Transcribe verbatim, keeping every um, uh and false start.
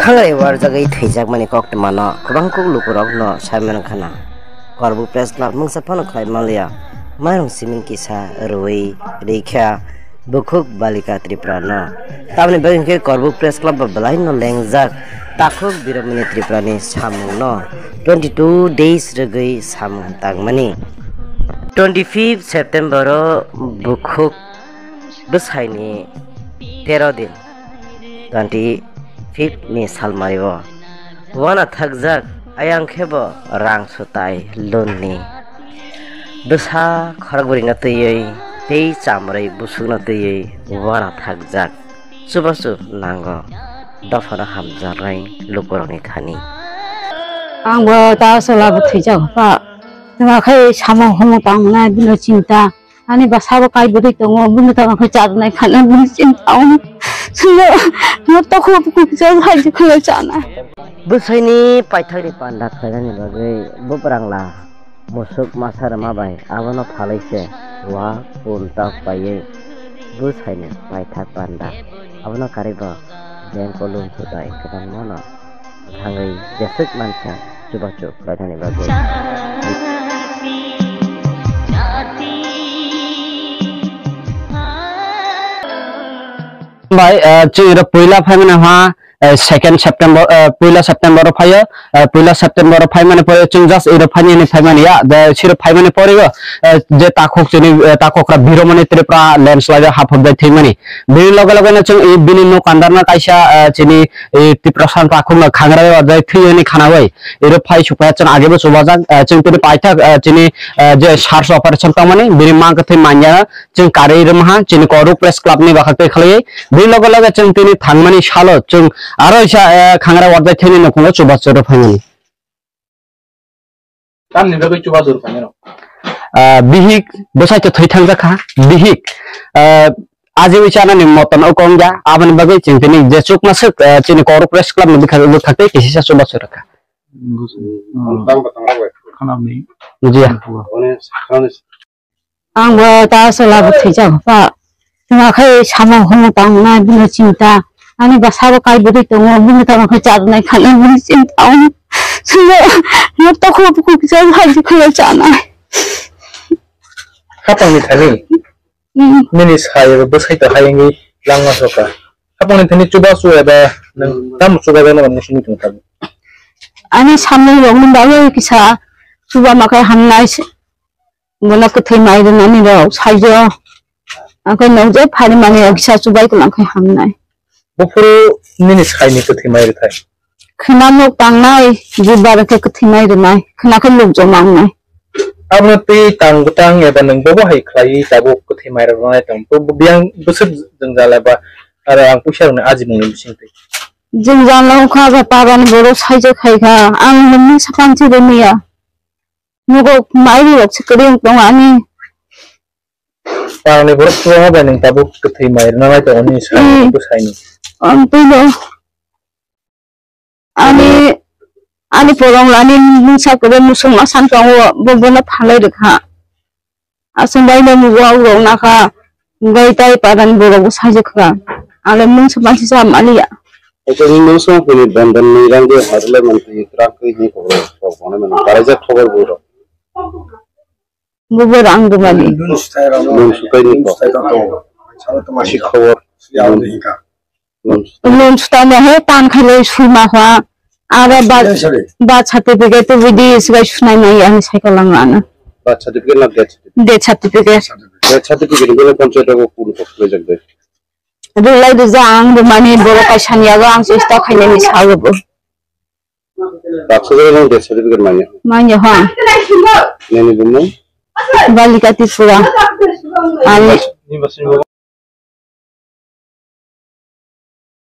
Hwnwi warjagwi thwijakmani koktwmano kwbang kuk lukurokno saimano khna. Korbuk Press Club mungsa phano khlai manliya, mairung simin kisa rwui rikha bukhuk Balika Tripura no. Tamni bagwi hwnkhe Korbuk Press Club bo belaino lengjak takhuk Biromani Tripura ni samung no twenty two days rwgwi samung tangmani. Twenty fifth September o bukhuk bwsaini tero din, twenty fifth ni salmari o wana thakjak ayang khe bo rang sutai loan ni bwsa khorokbrwi no twiwi tei chamrwi busuk no twiwi wana thakjak. Chubachu nango dophano hamjaknai lukurokni thani. Ang bo ta chwla bo thwijak pha. Tongma khe samung humung tang nai bini chinta. Ani bwsa bo kai bwrwi tongo, bini tongma khe charwnai khana bini chinta. Ang sino mo tokho kuksa hai khana chana. Bwsaini paithakni panda khlainani bagwi buprangla musuk masa rwma bai abono phalwi se wa pun tak paiwi bwsaini paithak panda abono karwi bo bengkolung sutai kwbangmano thangwi jeswk mansa chubachu khlainani bagwi. Bai, eh, chwng iro puila phaimani ha, eh, second September, eh, puila September o phaio, eh, puila September o phaimani pore chwng just iro phaini hinwi phaimani ya, je siro phaimani pore o, eh, je takhuk chini, eh, takhukra Biromani Tripura landslide o haphobjai thwimani. Bini loge loge no chwng i bini nok andar no kaisa, eh, chini i Tiprasa takhuk no khangra o jai thwi hinwi khanawi. Iro phai suphai chwng age bo chubajak, eh, chwng tini paithak, eh, chini, eh, je search operation tongmani bini mang kwthwi manya. Chwng karwi rwmaha, chini Koru Press Club ni bakhak twi khlaiwi. Bini loge loge chwng tini thangmani salo chwng aro isa, eh, khangra warjak thani nukhungo chubachu rw phaimani. Tamni bagwi chubachu rw phaimani rok? Ah, bihik bwsai to thwi thangjak kha, bihik, ah, ajiwi chanani moton o kong ya, aboni bagwi chwng tini je chukma swk, eh, chini Koru Press Club ni bwkhak, bwkhak twi kisisa chubachu rw kha. Bwsai, ah, khanamni. Jiya. Ang bo ta chwla bo thwijak pha. Tongma khe samung humung tang nai bini chinta. Ani bwsa bo kai bwrwi tongo, bini tongma khe charwnai khana bini chinta. Sino mo tokho bukhuk kisa hai khana chanai. Khapangni thani? Hmm. Nini sai eba bwsai to hai wngwi langma soka. Khapangni thani chubachu eba nwng tamo chubajakno muchungwi tong thani? Ani samung rokni bagwi kisa chubama khe hamnai se. Bono kwthwi mai rwnani rok saijo. Ang khe nwng je phari mani rok kisa chubai kwlang khe hamnai. Buphuru nini saini kwthwi mai rwthai? Khwna nuk tangnai, jibbar khe kwthwi mai rwnai, khwna khe nuk joma wngnai. Abono twi tang bwtang eba nwng bobo hai khlaiwi tabuk kwthwi mai rwnai tong? Bo biyang bwswk jwngjal eba aro ang puisa rwni ajimungni bisingtwi. Jwngjal no wngkha aba parani borok saijak khai kha, ang nwngno sapan se rwmaya. Nogo mai rok se kwrwi wng tongo ani. Parni borok kwbangma bai nwng tabuk kwthwi mai rwna nai tongo nini sani, hmm, bwsaini. Ang twibo ani, ani porong lani mungsa kwrwi musuk ma san tongo, bo bono phalai rwkha. Aswk bai no mugo rok nakha, bai tai parani borok bo saijak kha. Ale mungsa mansi sa maliya. Eko ni mungsa kuni dan dan ni rang de harle man twi krak kwi ni ko rok ko bono man karaijak khobor bo rok. Bubo rang dumani. Mung sukai ni ko. Si khobor. Mung sutai no he tan khailai suma hwa. Aro ba, birth certificate to bidi sibai sunai mai ani cycle lang ano. Birth certificate na death certificate? Death certificate. Death certificate ni bole panchayat ko kun ko le jak de. Rulai rija ang dumani borok kaisa ni yago ang chesta khainani sago bo. Baksa jora nang death certificate manya? Manya, ha. Nini bumung? Balika Tripura. Ani.